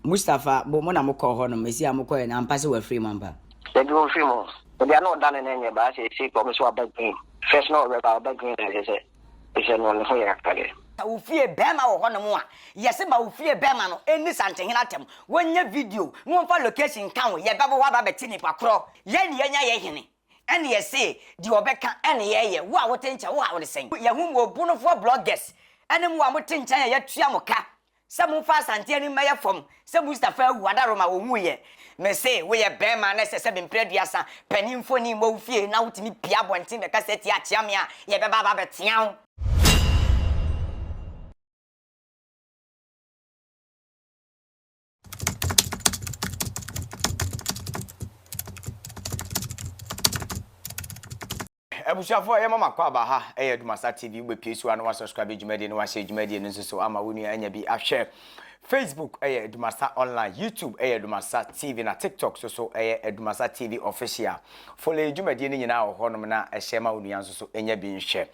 Mustapha, mo mo na mokɔɔ hɔ nom, ɛsi a mokɔɛ no ampa sɛ wafiri mu ampa? Dabi ɔmfiri mu. Baabi a na ɔda no na ɛnyɛ baa sɛ ɛsei kɔ ɔmo sɛ waba green. First na ɔwɔ ba ɔba green na ɛsɛ sɛ ɛsɛ no ne ho yɛ kakra deɛ. Sɛ wo fie bɛɛma wɔ hɔ nom a, yɛse ma wo fie bɛɛma no nni Santehene atɛm, wɔnyɛ video na wɔmfa location nka ho, yɛbɛbɔ hɔ aba abɛte nipa korɔ. Yɛn ne yɛanya yɛn hene, ɛne yɛse deɛ ɔbɛka ɛne yɛyɛ, wo a wote nkyɛn wo haw ne sɛn? Yɛhu mo Obunofoɔ bloggers ɛne mo a mote nkyɛn a yɛatua mo ka Sɛ momfa Asante anim mmɛyɛ fam sɛ Mustapha awu adaworoma ɔwuiɛ. Mese woyɛ bɛɛma na ɛsɛ sɛ me mprɛ aduasa panin mfoni mmɔ wo fie na wotumi pue abɔnten bɛkasa tia Kyeame a yɛbɛba aba abɛtea wo. Abusuafoɔ yɛma mo akwaaba ha ɛyɛ Adumasa TV wobɛpie so a na wasubscribe dwumadie no wahyɛ dwumadie no nso so ama wo nua anya bi ahwɛ. Facebook ɛyɛ Adumasa Online, YouTube ɛyɛ Adumasa TV na TikTok so so ɛyɛ Adumasa TV Official. Follow yɛ dwumadie no nyinaa wɔ hɔnom na ɛhyɛ ma wo nua nso so anya bi nhwɛ.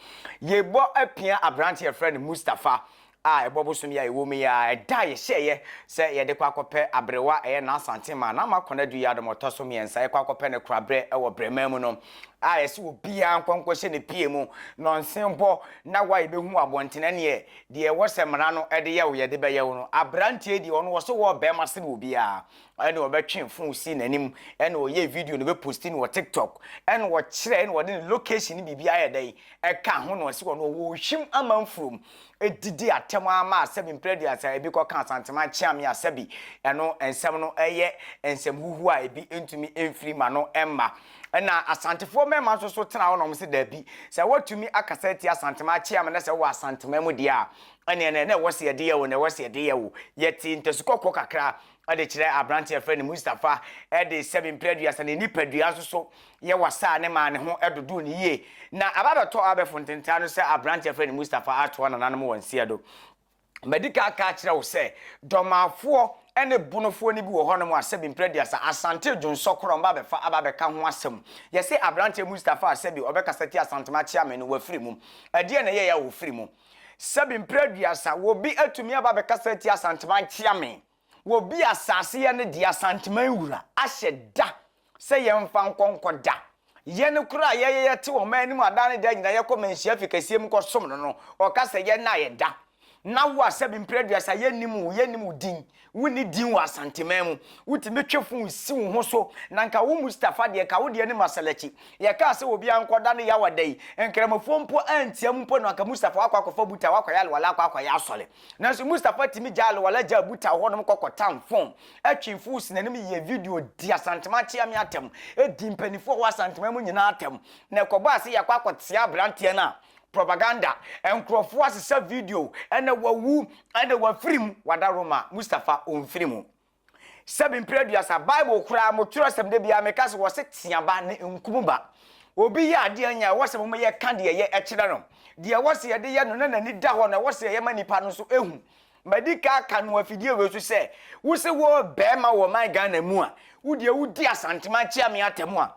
Yɛbɔ apia aberante yɛfrɛ no Mustapha a ɛbɔ bosom yi a yɛwɔ mu yi ara, ɛda a yɛhyɛeɛ sɛ yɛde kɔ akɔpɛ aberewa a ɛyɛ N'Asante ma N'Ama Konadu Yiadom ɔtɔ so mmiɛnsa, yɛkɔ akɔpɛ no koraberɛ wɔ Brɛman mu no, a yɛse obiara nkɔ nkɔhyɛ ne pie mu, nɔnsen bɔ na wo a yɛbɛhu wɔ abɔntene ɛneɛ deɛ ɛwɔ sɛ mmara no de yɛ wo yɛde bɛyɛ wo no. Aberanteɛ yi deɛ ɔno ɔse ɔwɔ barima sene obiara, ɛna ɔbɛtwe phone sii n'anim, ɛna ɔyɛɛ video no bɛposti no wɔ TikTok, ɛna ɔkyerɛ ɛna ɔde ne location ne biribiara yɛ dɛn ɛka ho na ɔse ɔno ɔwɔ Ohwim amanfurom didi atɛm ara maa sɛbi mprɛ aduasa ebi kɔ ka Asantema Kyeame a sɛbi ɛno nsɛm no yɛ nsɛm huhuo a ebi ntumi mfiri ma no mma. Ɛna Asantefoɔ mmarima nso so tena hɔ na wɔn se daabi sɛ woatumi akasa atia Asantema Kyeame na sɛ wowɔ Asantema mu deɛ a ɛneɛ na ɛwɔ sɛ yɛde yɛ wo na ɛwɔ sɛ yɛde yɛ wo. Yɛtee ntasu kɔkɔɔ kakra de kyerɛ aberanteɛ a yɛfrɛ no Mustapha de sɛbi mprɛ aduasa ne nipadua nso so yɛ wasaa ne maa ne ho dodoo no yie. Na aba abɛtɔ abɛfo ntentan no sɛ aberanteɛ a yɛfrɛ no Mustapha atoa nananom wɔ nseɛ do. Madi kan aka akyerɛ wo sɛ Dɔmaafoɔ ne Bonofoɔ no bi wɔ hɔnom a sɛbi mprɛ aduasa Asante dwonsɔ korɔ mba abɛfa aba abɛka ho asɛm. Yɛse aberanteɛ Mustapha a sɛbi ɔbɛkasa tia Asantema Kyeame no wafiri mu. Ɛdeɛn na ɛyɛeɛ a ɔfiri mu? Sɛbi mprɛ aduasa obi atumi aba abɛkasa atia Asantema Kyeame. Wɔbi asase yɛ ne dea Asanteman wura ahyɛ da sɛ yɛmfa nkɔ nkɔda. Yɛn koraa a yɛyɛ yɛte ɔman no mu a daa ne daa nyinaa yɛkɔ manhyia fi kɛseɛ mu kɔsom no no, ɔka sɛ yɛn na yɛda. Na wo a sɛbi mprɛ aduasa yɛnnim wo, yɛnnim wo din, wonni din wɔ Asanteman mu. Wotumi twe fon si wo ho so, na nka wo Mustapha deɛ nka wo deɛ ne Masalakyi. Yɛkaa sɛ obiara nkɔda ne yaw da yi, Nkramofoɔ mpo antia mu mpo no anka Mustapha wakɔ akɔfa buta wakɔyɛ alwala akɔ akɔyɛ asɔre. Nanso Mustapha tumi gyaa Alwala gyaa Buta hɔnom kɔ kɔtan fon, twe mfuw si n'anim yɛɛ video di Asantema Akyeame atɛm, di mpanyimfo a wɔwɔ Asantema mu nyinaa atɛm, na ɛkɔbaa sɛ yɛakɔ akɔtea aberanteɛ no a propaganda, nkurɔfoɔ asesa video, ɛna wawu, ɛna wafiri mu, wada Roma, Mustapha ɔmfiri mu. Sɛbi mprɛ aduasa, Bible koraa mo twerɛsɛm da biara meka sɛ wɔse tea ba ne nkum ba. Obi yɛ adeɛ nyɛ a ɛwɔ sɛ moma yɛka deɛ ɛyɛ kyerɛ no. Deɛ ɛwɔ sɛ yɛde yɛ no na n'ani da hɔ no ɛwɔ sɛ yɛyɛ ma nipa no nso hu. Madi ka aka no afidie wei so sɛ wo se wo bɛɛma wɔ ɔman Ghana mu a wo deɛ wo di Asanteman Kyeame atɛm a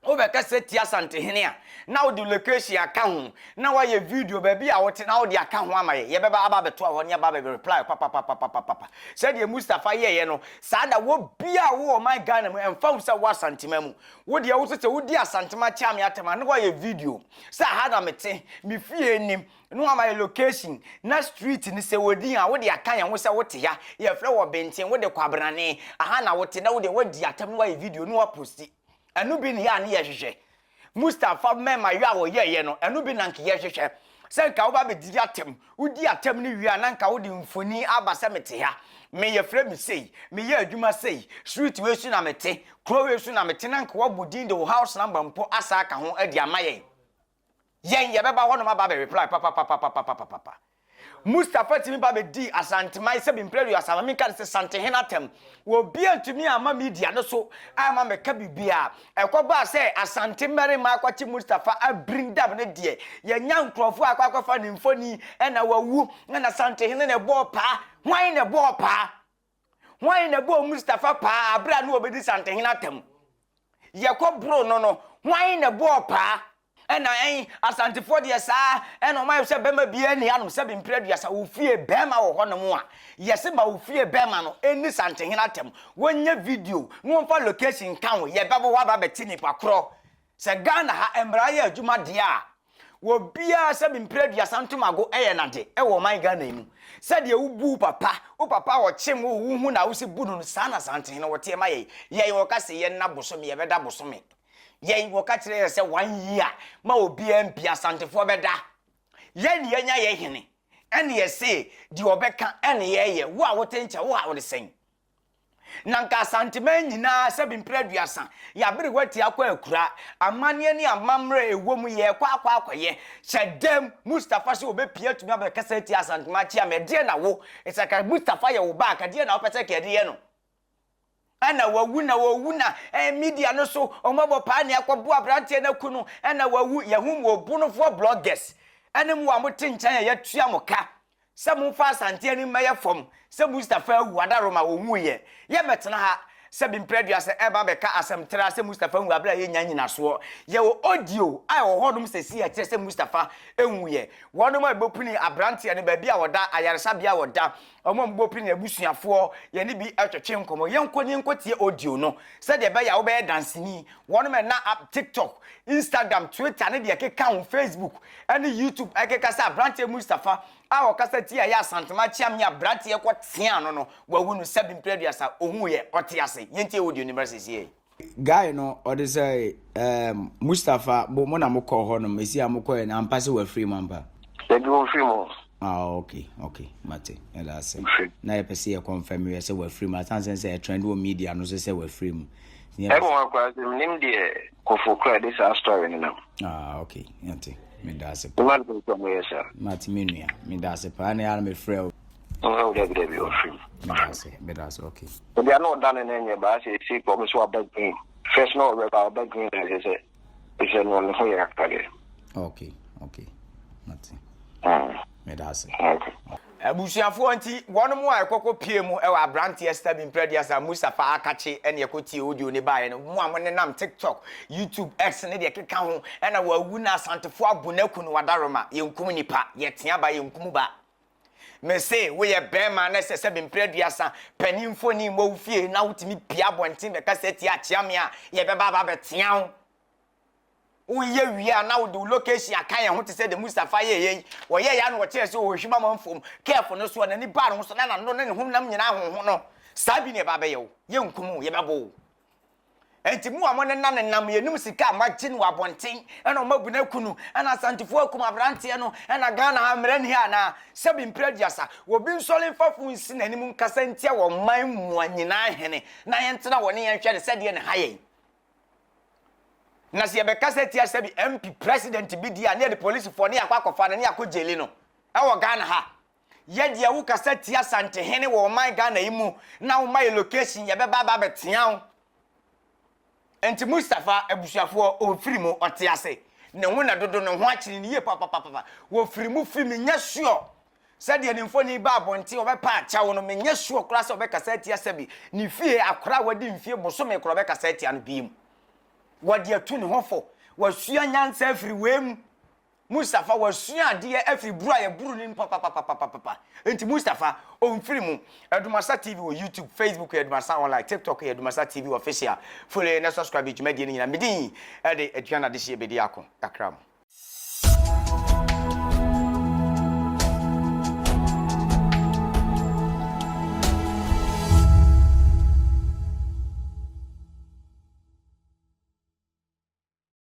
Wobɛkasa tia Asantehene a, na wode location aka ho, na woayɛ video baabi a wote na wode aka ho ama yɛ. Yɛbɛba aba abɛtoa hɔ ne aba abɛ reply papapapapapa. Sɛdeɛ Mustapha yɛeɛ no, saa na wɔ biaa wɔ ɔman Ghana mu, ɛmfa ho sɛ wowɔ Asantema mu, wo deɛ wo nso sɛ wodi Asantema Kyeame atɛm a, na woayɛ video sɛ aha na mete, me fie ni, na woama yɛ location, na street no sɛ wɔ din a, wode aka yɛn ho sɛ wote ha, yɛfrɛ wɔ Benten, wode Kwabrane, aha na wote, na wodeɛ woadi atɛm na woayɛ video na woaposti. Ɛno bi ne yɛ a ne yɛhwehwɛ. Mustapha mmarima yɔ a wɔyɛeɛ no, ɛno bi na nka yɛhwehwɛ. Sɛ nka woba bɛdi atɛm, wodi atɛm no wie a na nka wode mfoni aba sɛ mete ha, me yɛfrɛ me sei, meyɛ adwuma sei, street wei so na mete, kuro wei so na mete, na nka woabɔ din de wo house number mpo asa aka ho de ama yɛn. Yɛn yɛbɛba hɔnom aba abɛ reply papapapapapapapa. Mustapha tumi ba bɛdii Asanteman sɛ mprɛ aduasa ma menka no sɛ Santehene atɛm. Obi antumi amma media no so amma mɛka biribiara. Ɛkɔbaa sɛ Asante mmarima akɔkye Mustapha abirindam no deɛ, yɛanya nkurɔfoɔ akɔ akɔfa ne mfoni ɛna wawu ɛna Santehene na ɛbɔɔ paa. Hwan na ɛbɔɔ paa? Hwan na ɛbɔɔ Mustapha paa berɛ a na ɔbɛdi Santehene atɛm? Yɛkɔboroo no no, hwan na ɛbɔɔ paa? Ɛna ɛn Asantefoɔ deɛ saa ɛna ɔmo ayɛ sɛ bɛma biaa nni hanom sɛbi mprɛ aduasa wo fie bɛɛma wɔ hɔ nom a yɛse ma wo fie bɛɛma no ɛnni Santehene atɛm wɔnyɛ video na wɔmfa location nka ho yɛbɛbɔ hɔ aba abɛkye nipa korɔ sɛ Ghana ha mmara yɛ adwuma deɛ a Obiara sɛbi mprɛ aduasa ntomago yɛ nade wɔ ɔman Ghana yi mu. Sɛdeɛ wo bu wo papa, wo papa a ɔkyem wo, wo hu na wo si bu no no, saa na Asantehene wɔteɛ ma yɛn. Yɛn wɔka se yɛn nna bosome, yɛbɛda bosome. Yɛn wɔka kyerɛ yɛn sɛ one year ma obiara mpie, Asantefoɔ bɛda. Yɛn ne yɛanya yɛn hene, ɛne yɛse deɛ ɔbɛka ɛne yɛyɛ. Wo a wote nkyɛn, wo haw ne sɛn? Na nka Asanteman nyinaa sɛbi mprɛ aduasa, yɛabere wati akɔ akura, amanneɛ ne amammerɛ a ɛwɔ mu yɛrekɔ akɔ akɔyɛ. Hyɛ dam, Mustapha sɛ ɔbɛpie atumi abɛkasa atia Asanteman Kyeame, ɛdeɛn na wo, sɛ ka Mustapha yɛ wo ba a, ka deɛn na wopɛ sɛ ka yɛde yɛ no? Ɛna wawu na wawu na eh, media no so wɔn abɔ paa ne akɔbo aberanteɛ no aku no, ɛna wawu, yɛho mu obonofoɔ bloggers ɛne mo a mote nkyɛn a yɛatua mo ka Sɛ momfa Asante ani mmɛyɛ fam sɛ Mustapha awu adaworoma ɔnwuiɛ. Yɛmmɛtena ha sɛ bi mprɛ aduasa ɛreba abɛka asɛm traa sɛ Mustapha nwu aberɛ a yɛnnya nyinasoɔ. Yɛwɔ audio a ɛwɔ hɔnom sɛsii a ɛkyerɛ sɛ Mustapha nwuiɛ. Wɔnom a ɛbɔpini abranteɛ no baabi a ɔda, ayaresabea a ɔda, wɔn a wɔbɔpini n'abusuafoɔ, yɛne bi retwetwe nkɔmmɔ. Yɛnkɔ na yɛnkɔtie audio no sɛdeɛ ɛbɛyɛ a wobɛyɛ danseni. Wɔnom a ɛna TikTok, Instagram, Twitter ne deɛ ɛkeka ho, Facebook ne YouTube ɛkeka sɛ abranteɛ Mustapha a ɔkasa tia ɛyɛ Asantema Kyeame abranteɛ kɔ tea no no wawu no sɛbi mprɛ aduasa ohuuiɛ ɔte ase. Yɛntie audio no mmra sesiei. Guy no ɔde sɛ ehm Mustapha mo mo na mo kɔɔ hɔ nom esi a mo kɔɛ no ampa sɛ wafiri mu ampa? Dabi wɔnfiri mu. Ah ok ok mate yɛda ase na yɛpɛ sɛ yɛ confirm yɛ sɛ wafiri mu asan sɛ sɛ ɛtrend wɔ media no so sɛ wafiri mu. Ɛmu wa koraa sɛ menim deɛ kɔfo koraa de saa story no nam. Ah ok yɛte meda ase paa. Mma no sɛ ɔmo yɛ saa. Mate me nua meda ase paa na yɛ ara mefrɛ wo. Oh dabi dabi ɔfiri mu. Meda ase meda ase ok. Ebi ano ɔda ne nan nyɛ baa sɛ esi ɔmo so aba green first na ɔwɛ ba ɔba green na ɛsɛ sɛ ɛsɛ no ne ho yɛ kakra deɛ. Ok ok mate meda ase. Okay. Abusuafoɔ nti wɔnom a ɛkɔkɔ pie mu wɔ abranteɛ Stabi Mprɛduasa Mustapha Akakye ɛne ɛkɔ tie audio no baeɛ no mo a mo nenam TikTok, YouTube, X ne deɛ ɛkeka ho ɛna wawu na Asantefoɔ abu no aku no wadaroma yɛnkum nipa yɛtea ba yɛnkum ba Mese woyɛ bɛɛma na ɛsɛ sɛ me mprɛ aduasa panin mfoni mmɔ wo fie na wotumi pie abɔnten bɛkasa tia akyeame a yɛbɛba aba abɛtea wo. Woyɛ wie a na wode wo location aka yɛn ho te sɛ deɛ Mustapha yɛeɛ yi. Wɔyɛeɛ a na wɔkyerɛ sɛ ɔrehwim amanfoɔ mu. Kɛɛfo no so a n'ani baa ne ho so na n'ano ne ne honam nyinaa honho no. Saa bi na yɛba abɛyɛ wo. Yɛnkum wo, yɛbɛbo wo. Enti mo a monena nenam yɛnim sika a moagye no wɔ abɔnten ɛna ɔmo abu no aku no ɛna Asantefoɔ akum abranteɛ no ɛna Ghana ha mmara nni ha anaa? Sɛbi mprɛ aduasa obi nsɔre mfa fon nsi n'anim nkasa ntia wɔ man mua nyinaa hene na yɛntena hɔ ne yɛnhwɛ no sɛdeɛ ne ha yɛn na sɛ yɛbɛkasa tia sɛbi MP president bi deɛ a ne yɛde polisifoɔ ne yɛakɔ akɔfa no ne yɛakɔ gyeli no ɛwɔ Ghana ha. Yɛ deɛ wo kasa tia Asantehene wɔ ɔman Ghana yi mu na wo ma yɛ location yɛ bɛba aba abɛtea wo. Nti Mustapha abusuafoɔ ɔnfiri mu ɔte ase ne ho na dodo ne ho akyere no yie papapapapa wɔfiri mu fi menyɛ sure sɛ deɛ ne mfoni ba abɔnten ɔbɛpa akyɛw no menyɛ sure koraa sɛ ɔbɛkasa atia sɛbi ne fie akora a wadi mfie bosome koraa ɔbɛkasa atia no biem wɔde atu ne ho fo wasua nyansa afiri wei mu. Mustafa wasua adeɛ afiri buru a yɛburu no mu papapapapapa. Enti Mustafa, ɔmfiri mu. Adumasa TV wɔ YouTube, Facebook yɛ Adumasa Online, TikTok yɛ Adumasa TV Official. Follow yɛn na subscribe dwumadie no nyinaa. Me din de Aduana Adehyeɛ Bediako. Kakra mo.